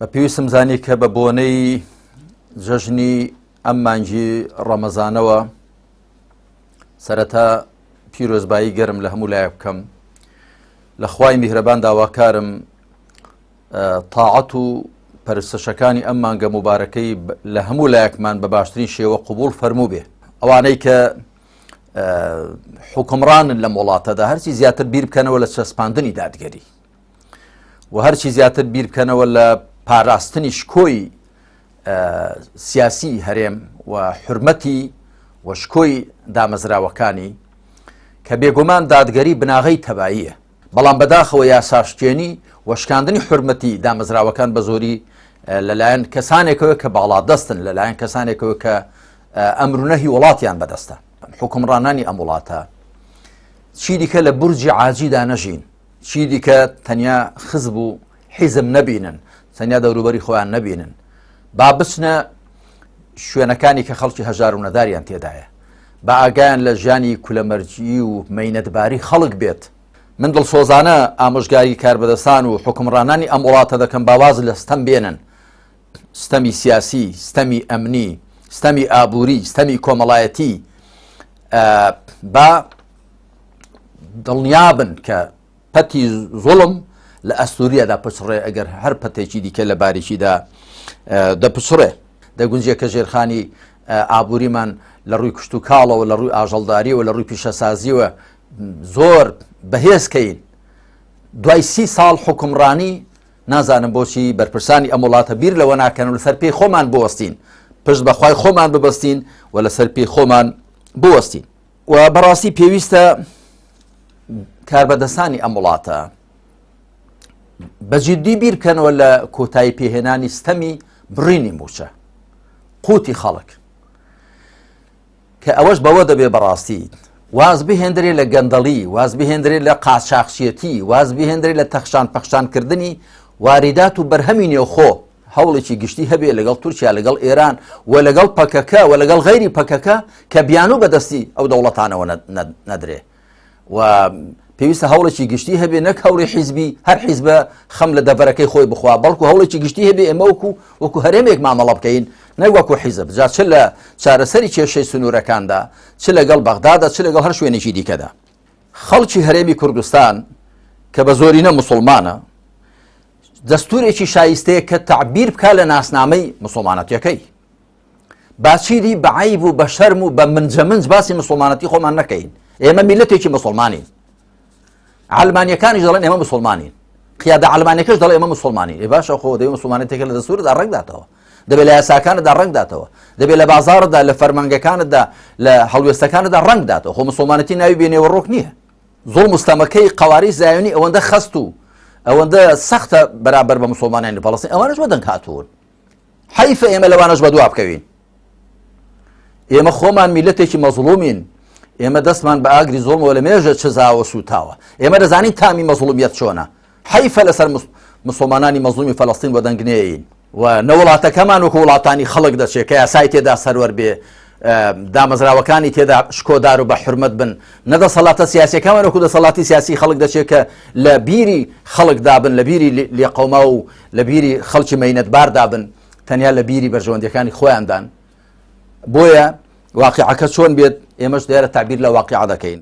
بە پێویستم زانی کە بە بۆنەی جەژنی ئەم مانگی ڕەمەزانەوە سەرەتا پیرۆزبایی گەرم لە هەموو لایەک بکەم لە خوای میهرەبان داواکارم تاعەت و پەرستشەکانی ئەم مانگە موبارەکەی لە هەموو لایەکمان بە باشترین شێوە قوبول فەرموو بێ ئەوانەی کە حکمڕانن لەم وڵاتەدا هەرچی زیاتر بیر بکەنەوە لە چەسپاندنی دادگەری و هەرچی زیاتر بیر بکەنەوە لە پاراستنی شکۆی سیاسی هەرێم و حرمەتی و شکۆی دامەزراوەکانی کە بێگومان دادگەری بناغەی تەباییە بەڵام بەداخەوە یاساشکێنی و شکاندنی حرمەتی دامەزراوەکان بە زۆری لەلایەن کەسانێکەوە کە باڵادەستن لەلایەن کەسانێکەوە کە ئەمرونەهی وڵاتیان بەدەستە حکومڕانانی ئەم وڵاتە چی دیکە لە بورجی عاجیدا نەژین چی دیکە تەنیا خزب و حیزم نەبینن تەنیا دەوروبەری خۆیان نەبینن با بچنە شوێنەکانی کە خەڵکی هەژار و نەداریان تێدایە با ئاگایان لە ژیانی کولەمەرگی و مەینەتباری خەڵک بێت. من دڵسۆزانە ئامۆژگاری کاربەدەستان و حوکمڕانانی ئەم وڵاتە دەکەم با واز لە ستەم بێنن، ستەمی سیاسی، ستەمی ئەمنی، ستەمی ئابووری، ستەمی کۆمەڵایەتی، با دڵنیابن کە پەتی زوڵم لە ئەستوریە دەپچڕێ ئەگەر هەر پەتێکی دیکە لە باریکیدا دەپچڕێ. دەگونجێ کە ژێرخانی ئابووریمان لە ڕووی کشتوکاڵەوە، لە ڕووی ئاژەڵداریەوە، لە ڕووی پیشەسازیەوە زۆر بەهێز کەین. دوای سی ساڵ حوکمڕانی نازانم بۆچی بەرپرسانی ئەم وڵاتە بیر لەوە ناکەن و لەسەر پێی خۆمان بوەستین، پشت بە خوای خۆمان ببەستین و لەسەر پێی خۆمان بوەستین. و بەڕاستی پێویستە کاربەدەستانی ئەم وڵاتە بە جددی بیر بکەنەوە لە کۆتایی پێهێنانی ستەمی بڕینی موچە قوتی خەڵک کە ئەوەش بەوە دەبێ بەڕاستی واز بهێندرێ لە گەندەڵی واز بهێندرێ لە قاچاخچێتی واز بهێندرێ لە تەخشان پەخشانکردنی واریدات و بەرهەمی نێوخۆ هەوڵێکی گشتی هەبێ لەگەڵ تورکیا لەگەڵ ئێران و لەگەڵ پەکەکە و لەگەڵ غەیری پەکەکە کە بیانوو بەدەستی ئەو دەوڵەتانەوە نەدرێ و پێویستە هەوڵێکی گشتی هەبێ نەک هەوڵی حیزبی هەر حیزبە خەم لە دەڤەرەکەی خۆی بخوا بەڵکو هەوڵێکی گشتی هەبێ ئێمە وەکو وەکو هەرێمێک مامەڵە بکەین نەک وەکو حیزب جا چ لە چارەسەری کێشەی سنوورەکاندا چ لەگەڵ بەغدادا چ لەگەڵ هەر شوێنێکی دیکەدا خەڵکی هەرێمی کوردستان کە بە زۆرینە مسلمانە دەستورێکی شایستەیە کە تەعبیر بکا لە ناسنامەی مسوڵمانەتیەکەی. با چیدی بە عەیب و بە شەرم و بە منجەمنج باسی مسوڵمانەتی خۆمان نەکەین. ئێمە میلەتێکی مسوڵمانین. عەلمانیەکانیش دەڵێن ئێمە مسوڵمانین. قیادە عەلمانیەکەش دەڵێ ئێمە مسوڵمانین. ئێ باشە خۆ دەبێ مسوڵمانەتێکە لە دەستوردا ڕەنگ داتەوە. دەبێ لە یاساکانتدا ڕەنگ داتەوە. دەبێ لە بازاڕدا، لە فەرمانگەکانتدا، لە هەڵوێستەکانتدا ڕەنگ داتەوە. خۆ مسوڵمانەتی ناوی بێ نێوەڕۆک نییە. زوڵم و ستەمەکەی قەوارەی زایۆنی ئەوەندە خەست و ئەوەندە سەختە بەرامبەر بە مسوڵمانانی فەڵەستین ئەوانەش بەدەنگ هاتوون حەیفە ئێمە لەوانەش بەدوا بکەوین ئێمە خۆمان میلەتێکی مەزڵومین ئێمە دەستمان بە ئاگری زۆڵمەوە لە مێژە چزاوە سوتاوە ئێمە دەزانین تامی مەزڵومیەت چۆنە حەیفە لەسەر مسوڵمانانی مەزڵومی فەلەستین وەدەنگ نێین و نە وڵاتەکەمان وەکو وڵاتانی خەڵک دەچێت کە یاسای تێدا سەروەر بێ دامەزراوەکانی تێدا شکۆدار و بە حرمەت بن نە دەسەڵاتە سیاسەکەمان وەکو دەسەڵاتی سیاسی خەڵک دەچێت کە لە بیری خەڵکدا بن لە بیری لێقەوما و لە بیری خەڵکی مەینەتباردا بن تەنیا لە بیری بەرژەوەندیەکانی خۆیاندان بۆیە واقعەکە چۆن بێت ئێمەش دیارە تعبیر لە واقع دەکەین.